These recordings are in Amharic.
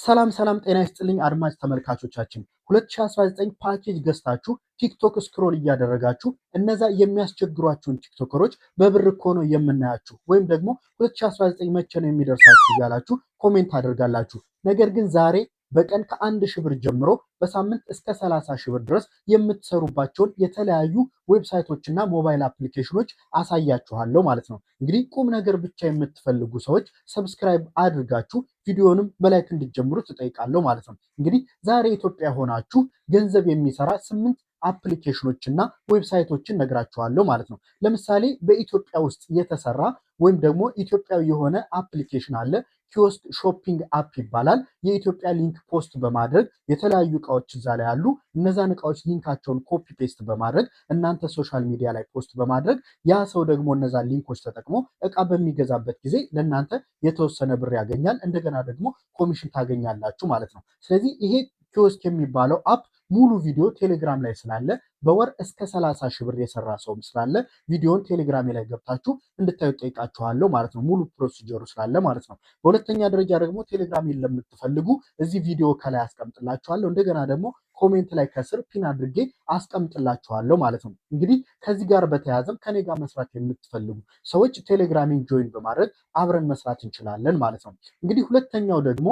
ሰላም ሰላም፣ ጤና ይስጥልኝ አድማጭ ተመልካቾቻችን። 2019 ፓኬጅ ገዝታችሁ ቲክቶክ scroll እያደረጋችሁ እነዛ የሚያስቸግሯችሁን ቲክቶከሮች በብር እኮ ነው የምናያችሁ ወይም ደግሞ 2019 መቼ ነው የሚደርሳችሁ እያላችሁ comment አድርጋላችሁ። ነገር ግን ዛሬ በቀን ከ1,000 ብር ጀምሮ በሳምንት እስከ 30,000 ብር ድረስ የምትሰሩባቸውን የተለያዩ website ኦችና mobile application ኖች አሳያችኋለሁ ማለት ነው። እንግዲህ ቁም ነገር ብቻ የምትፈልጉ ሰዎች subscribe አድርጋችሁ ቪዲዮንም በ like እንድትጀምሩ ትጠይቃለሁ ማለት ነው። እንግዲህ ዛሬ ኢትዮጵያ ሆናችሁ ገንዘብ የሚሰራ ስምንት application ኖች እና website ኦችን ነግራችኋለሁ ማለት ነው። ለምሳሌ በኢትዮጵያ ውስጥ የተሰራ ወይም ደግሞ ኢትዮጵያዊ የሆነ application አለ። Kiosk shopping app ይባላል። የኢትዮጵያ link post በማድረግ የተለያዩ እቃዎች እዛ ላይ አሉ። እነዛን እቃዎች link ኣቸውን copy paste በማድረግ እናንተ social media ላይ post በማድረግ ያ ሰው ደግሞ እነዛን link ኦች ተጠቅሞ እቃ በሚገዛበት ጊዜ ለእናንተ የተወሰነ ብር ያገኛል። እንደገና ደግሞ ኮሚሽን ታገኛላችሁ ማለት ነው። ስለዚህ ይሄ Kiosk የሚባለው app ሙሉ ቪዲዮ ቴሌግራም ላይ ስላለ፣ በወር እስከ 30 ሺህ ብር የሰራ ሰውም ስላለ ቪዲዮን ቴሌግራሜ ላይ ገብታችሁ እንድታዩ ጠይቃችኋለሁ ማለት ነው። ሙሉ procedure ኡ ስላለ ማለት ነው። በሁለተኛ ደረጃ ደግሞ ቴሌግራም ለምትፈልጉ እዚህ ቪዲዮ ከላይ አስቀምጥላችኋለሁ። እንደገና ደግሞ comment ላይ ከስር pin አድርጌ አስቀምጥላችኋለሁ ማለት ነው። እንግዲህ ከዚህ ጋር በተያያዘም ከኔ ጋር መስራት የምትፈልጉ ሰዎች ቴሌግራሜን join በማድረግ አብረን መስራት እንችላለን ማለት ነው። እንግዲህ ሁለተኛው ደግሞ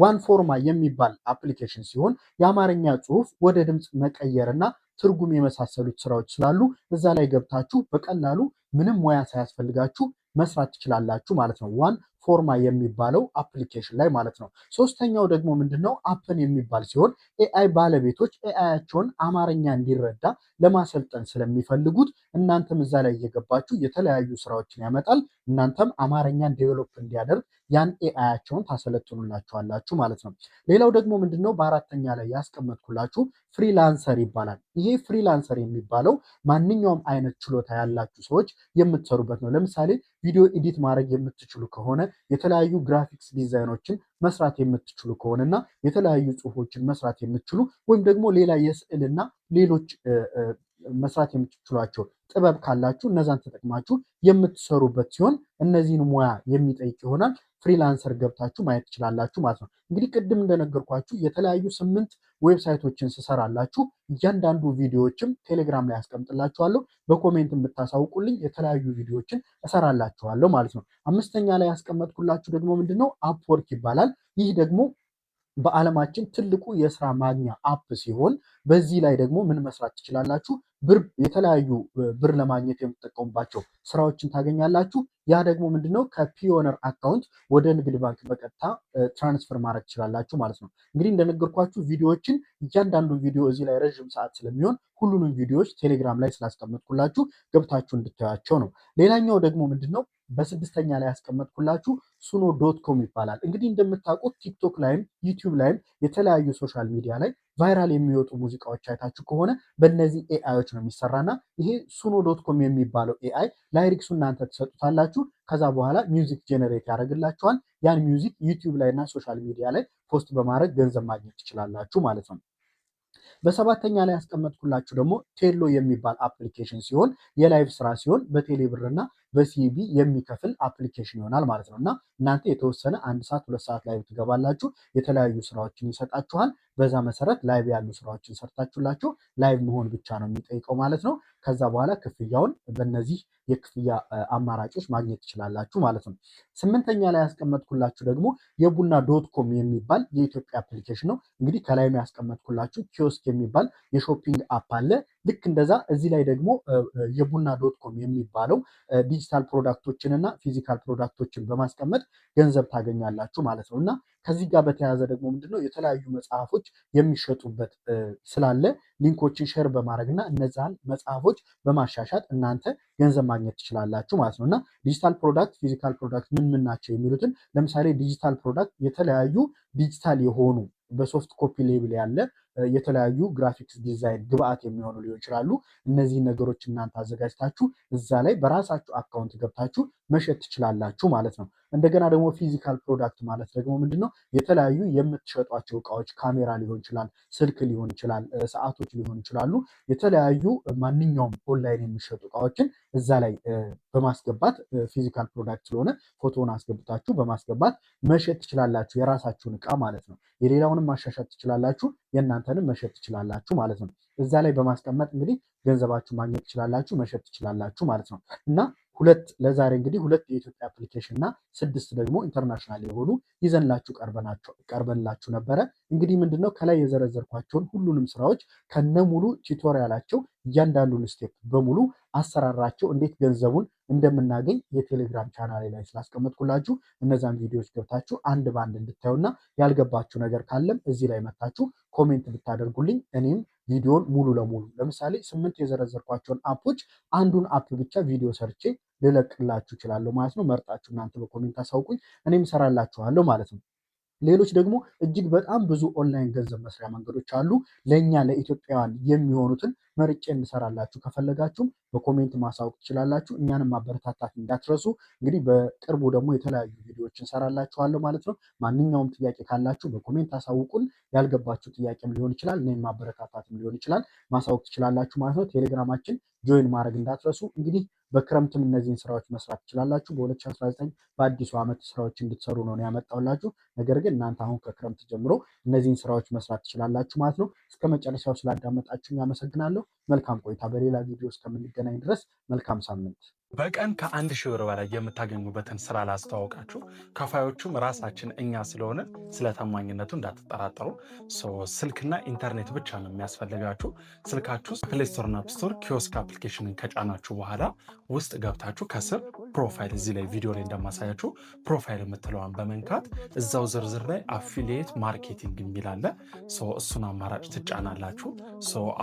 One Forma የሚባል application ሲሆን የአማርኛ ጽሁፍ ወደ ድምፅ መቀየርና ትርጉም የመሳሰሉት ስራዎች ስላሉ እዛ ላይ ገብታችሁ በቀላሉ ምንም ሙያ ሳያስፈልጋችሁ መስራት ትችላላችሁ ማለት ነው። One Forma የሚባለው application ላይ ማለት ነው። ሶስተኛው ደግሞ ምንድነው? Appen የሚባል ሲሆን AI ባለቤቶች AI ያቸውን አማርኛ እንዲረዳ ለማሰልጠን ስለሚፈልጉት እናንተም እዛ ላይ እየገባችሁ የተለያዩ ስራዎችን ያመጣል። እናንተም አማርኛን develop እንዲያደርግ ያን AI ያቸውን ታሰለጥኑላችኋላችሁ ማለት ነው። ሌላው ደግሞ ምንድነው? በአራተኛ ላይ ያስቀመጥኩላችሁ Freelancer ይባላል። ይሄ Freelancer የሚባለው ማንኛውም አይነት ችሎታ ያላችሁ ሰዎች የምትሰሩበት ነው። ለምሳሌ ቪዲዮ edit ማድረግ የምትችሉ ከሆነ፣ የተለያዩ graphics design ኖችን መስራት የምትችሉ ከሆነ እና የተለያዩ ጽሁፎችን መስራት የምትችሉ ወይም ደግሞ ሌላ የስዕልና ሌሎች መስራት የምትችሏቸው ጥበብ ካላችሁ እነዛን ተጠቅማችሁ የምትሰሩበት ሲሆን እነዚህን ሙያ የሚጠይቅ ይሆናል። Freelancer ገብታችሁ ማየት ትችላላችሁ ማለት ነው። እንግዲህ ቅድም እንደነገርኳችሁ የተለያዩ ስምንት website ኦችን ስሰራላችሁ እያንዳንዱ ቪዲዮዎችም ቴሌግራም ላይ አስቀምጥላችኋለሁ። በ comment የምታሳውቁልኝ የተለያዩ ቪዲዮዎችን እሰራላችኋለሁ ማለት ነው። አምስተኛ ላይ ያስቀመጥኩላችሁ ደግሞ ምንድነው? Upwork ይባላል። ይህ ደግሞ በዓለማችን ትልቁ የስራ ማግኛ app ሲሆን በዚህ ላይ ደግሞ ምን መስራት ትችላላችሁ? ብር፣ የተለያዩ ብር ለማግኘት የምትጠቀሙባቸው ስራዎችን ታገኛላችሁ። ያ ደግሞ ምንድነው? ከ Payoneer account ወደ ንግድ ባንክ በቀጥታ transfer ማድረግ ትችላላችሁ ማለት ነው። እንግዲህ እንደነገርኳችሁ ቪዲዮዎችን እያንዳንዱ ቪዲዮ እዚህ ላይ ረዥም ሰዓት ስለሚሆን ሁሉንም ቪዲዮዎች ቴሌግራም ላይ ስላስቀመጥኩላችሁ ገብታችሁ እንድታያቸው ነው። ሌላኛው ደግሞ ምንድነው? በስድስተኛ ላይ ያስቀመጥኩላችሁ Suno.com ይባላል። እንግዲህ እንደምታውቁት ቲክቶክ ላይም ዩቲዩብ ላይም የተለያዩ social media ላይ viral የሚወጡ ሙዚቃዎች አይታችሁ ከሆነ በእነዚህ AI ዮች ነው የሚሰራና ይሄ Suno.com የሚባለው AI lyrics ኡ እናንተ ትሰጡታላችሁ። ከዛ በኋላ music generate ያደርግላችኋል። ያን music ዩቲዩብ ላይ እና social media ላይ post በማድረግ ገንዘብ ማግኘት ትችላላችሁ ማለት ነው። በሰባተኛ ላይ ያስቀመጥኩላችሁ ደግሞ Tello የሚባል application ሲሆን የ live ስራ ሲሆን በቴሌ ብር እና በ CBE የሚከፍል application ይሆናል ማለት ነው። እና እናንተ የተወሰነ 1 ሰዓት 2 ሰዓት live ትገባላችሁ፣ የተለያዩ ስራዎችን ይሰጣችኋል። በዛ መሰረት live ያሉ ስራዎችን ሰርታችሁላችሁ live መሆን ብቻ ነው የሚጠይቀው ማለት ነው። ከዛ በኋላ ክፍያውን በእነዚህ የክፍያ አማራጮች ማግኘት ትችላላችሁ ማለት ነው። ስምንተኛ ላይ ያስቀመጥኩላችሁ ደግሞ የቡና.com የሚባል የኢትዮጵያ application ነው። እንግዲህ ከላይም ያስቀመጥኩላችሁ Kiosk የሚባል የ shopping app አለ። ልክ እንደዛ እዚህ ላይ ደግሞ የቡና.com የሚባለው digital product ኦችን እና physical product ኦችን በማስቀመጥ ገንዘብ ታገኛላችሁ ማለት ነው። እና ከዚህ ጋር በተያያዘ ደግሞ ምንድነው? የተለያዩ መጽሐፎች የሚሸጡበት ስላለ link ኦችን share በማድረግ እና እነዛን መጽሐፎች በማሻሻጥ እናንተ ገንዘብ ማግኘት ትችላላችሁ ማለት ነው። እና digital product፣ physical product ምን ምን ናቸው የሚሉትን፣ ለምሳሌ digital product የተለያዩ ዲጂታል የሆኑ በ soft copy level ያለ የተለያዩ graphics design ግብአት የሚሆኑ ሊሆን ይችላሉ። እነዚህ ነገሮች እናንተ አዘጋጅታችሁ እዛ ላይ በራሳችሁ account ገብታችሁ መሸጥ ትችላላችሁ ማለት ነው። እንደገና ደግሞ physical product ማለት ደግሞ ምንድነው? የተለያዩ የምትሸጧቸው እቃዎች ካሜራ ሊሆን ይችላል፣ ስልክ ሊሆን ይችላል፣ ሰዓቶች ሊሆን ይችላሉ። የተለያዩ ማንኛውም ኦንላይን የሚሸጡ እቃዎችን እዛ ላይ በማስገባት physical product ስለሆነ ፎቶውን አስገብታችሁ በማስገባት መሸጥ ትችላላችሁ፣ የራሳችሁን እቃ ማለት ነው። የሌላውንም ማሻሻጥ ትችላላችሁ፣ የእናንተንም መሸጥ ትችላላችሁ ማለት ነው። እዛ ላይ በማስቀመጥ እንግዲህ ገንዘባችሁ ማግኘት ትችላላችሁ፣ መሸጥ ትችላላችሁ ማለት ነው። እና ሁለት ለዛሬ እንግዲህ ሁለት የኢትዮጵያ application እና ስድስት ደግሞ international የሆኑ ይዘንላችሁ ቀርበንላችሁ ነበረ። እንግዲህ ምንድነው ከላይ የዘረዘርኳቸውን ሁሉንም ስራዎች ከነሙሉ tutorial ኣቸው እያንዳንዱን step በሙሉ አሰራራቸው እንዴት ገንዘቡን እንደምናገኝ የቴሌግራም ቻናሌ ላይ ስላስቀመጥኩላችሁ እነዛን ቪዲዮዎች ገብታችሁ አንድ በአንድ እንድታዩና ያልገባችሁ ነገር ካለም እዚህ ላይ መታችሁ comment ብታደርጉልኝ እኔም ቪዲዮን ሙሉ ለሙሉ ለምሳሌ 8 የዘረዘርኳቸውን app ኦች አንዱን app ብቻ ቪዲዮ ሰርቼ ልለቅላችሁ እችላለሁ ማለት ነው። መርጣችሁ እናንተ በ comment አሳውቁኝ፣ እኔም እሰራላችኋለሁ ማለት ነው። ሌሎች ደግሞ እጅግ በጣም ብዙ ኦንላይን ገንዘብ መስሪያ መንገዶች አሉ። ለእኛ ለኢትዮጵያውያን የሚሆኑትን መርጬ እንሰራላችሁ። ከፈለጋችሁም በ comment ማሳወቅ ትችላላችሁ። እኛንም ማበረታታት እንዳትረሱ። እንግዲህ በቅርቡ ደግሞ የተለያዩ ቪዲዮዎች እንሰራላችኋለሁ ማለት ነው። ማንኛውም ጥያቄ ካላችሁ በ comment አሳውቁን። ያልገባችሁ ጥያቄም ሊሆን ይችላል፣ እኔም ማበረታታትም ሊሆን ይችላል፣ ማሳወቅ ትችላላችሁ ማለት ነው። ቴሌግራማችን join ማድረግ እንዳትረሱ። እንግዲህ በክረምትም እነዚህን ስራዎች መስራት ትችላላችሁ። በ2019 በአዲሱ ዓመት ስራዎች እንድትሰሩ ነው ያመጣሁላችሁ። ነገር ግን እናንተ አሁን ከክረምት ጀምሮ እነዚህን ስራዎች መስራት ትችላላችሁ ማለት ነው። እስከ መጨረሻው ስላዳመጣችሁ አመሰግናለሁ። መልካም ቆይታ። በሌላ ቪዲዮ እስከምንገናኝ ድረስ መልካም ሳምንት። በቀን ከ1,000 ብር በላይ የምታገኙበትን ስራ ላስተዋውቃችሁ። ከፋዮቹም ራሳችን እኛ ስለሆነ ስለ ታማኝነቱ እንዳትጠራጠሩ። ስልክና ኢንተርኔት ብቻ ነው የሚያስፈልጋችሁ። ስልካችሁ ውስጥ Play Store ና App Store ኪዮስክ application ን ከጫናችሁ በኋላ ውስጥ ገብታችሁ ከስር profile፣ እዚህ ላይ ቪዲዮ ላይ እንደማሳያችሁ profile የምትለዋን በመንካት እዛው ዝርዝር ላይ affiliate marketing የሚል አለ። እሱን አማራጭ ትጫናላችሁ።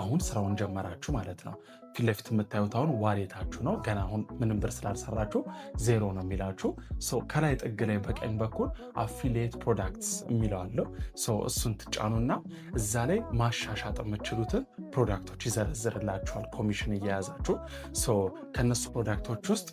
አሁን ስራውን ጀመራችሁ ማለት ነው። ፊት ለፊት የምታዩት አሁን wallet ኣችሁ ነው። ገና አሁን ምንም ብር ስላልሰራችሁ ዜሮ ነው የሚላችሁ። ከላይ ጥግ ላይ በቀኝ በኩል affiliate products የሚለው አለው። እሱን ትጫኑና እዛ ላይ ማሻሻጥ የምችሉትን product ኦች ይዘረዝርላችኋል። ኮሚሽን እየያዛችሁ ከነሱ product ኦች ውስጥ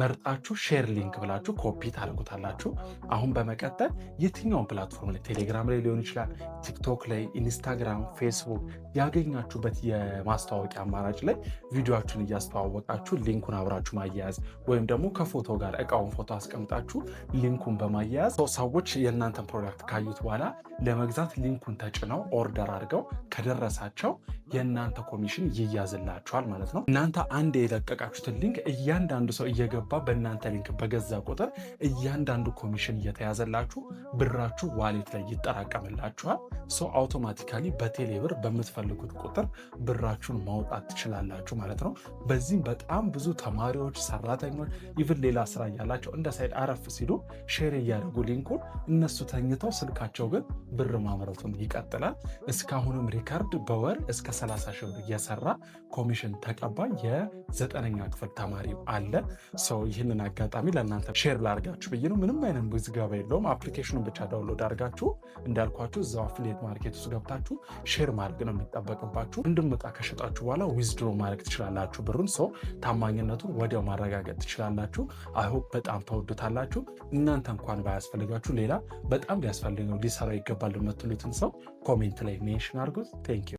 መርጣችሁ share link ብላችሁ ኮፒ ታደርጉታላችሁ። አሁን በመቀጠል የትኛውን platform ላይ ቴሌግራም ላይ ሊሆን ይችላል፣ ቲክቶክ ላይ፣ ኢንስታግራም፣ ፌስቡክ ያገኛችሁበት የማስተዋወቂያ አማራጭ ላይ ቪዲዮአችሁን እያስተዋወቃችሁ link ኡን አብራችሁ ማያያዝ ወይም ደግሞ ከፎቶ ጋር እቃውን ፎቶ አስቀምጣችሁ link ኡን በማያያዝ ሰዎች የእናንተን product ካዩት በኋላ ለመግዛት link ኡን ተጭነው order አድርገው ከደረሳቸው የእናንተ ኮሚሽን ይያዝላችኋል ማለት ነው። እናንተ አንድ የለቀቃችሁትን link እያንዳንዱ ሰው እየገባ በእናንተ link በገዛ ቁጥር እያንዳንዱ ኮሚሽን እየተያዘላችሁ ብራችሁ wallet ላይ ይጠራቀምላችኋል። So automatically በቴሌ ብር በምትፈልጉት ቁጥር ብራችሁን ማውጣት ትችላላችሁ ማለት ነው። በዚህም በጣም ብዙ ተማሪዎች፣ ሰራተኞች even ሌላ ስራ እያላቸው እንደ side አረፍ ሲሉ share እያደረጉ link ኡን እነሱ ተኝተው ስልካቸው ግን ብር ማምረቱን ይቀጥላል። እስካሁንም record በወር እስከ 30 ሺህ ብር እየሰራ ኮሚሽን ተቀባይ የዘጠነኛ ክፍል ተማሪ አለ። So ይህንን አጋጣሚ ለእናንተ share ላርጋችሁ ብዬ ነው። ምንም አይነት ምዝገባ የለውም። application ኑን ብቻ download አድርጋችሁ እንዳልኳችሁ እዛው affiliate market ውስጥ ገብታችሁ share ማድረግ ነው የሚጠበቅባችሁ። አንድም ዕቃ ከሸጣችሁ በኋላ withdraw ማድረግ ትችላላችሁ ብሩን። So ታማኝነቱን ወዲያው ማረጋገጥ ትችላላችሁ። I hope በጣም ተወዱታላችሁ። እናንተ እንኳን ባያስፈልጋችሁ ሌላ በጣም ሊያስፈልገው ሊሰራ ይገባል የምትሉትን ሰው comment ላይ mention አድርጉት። Thank you።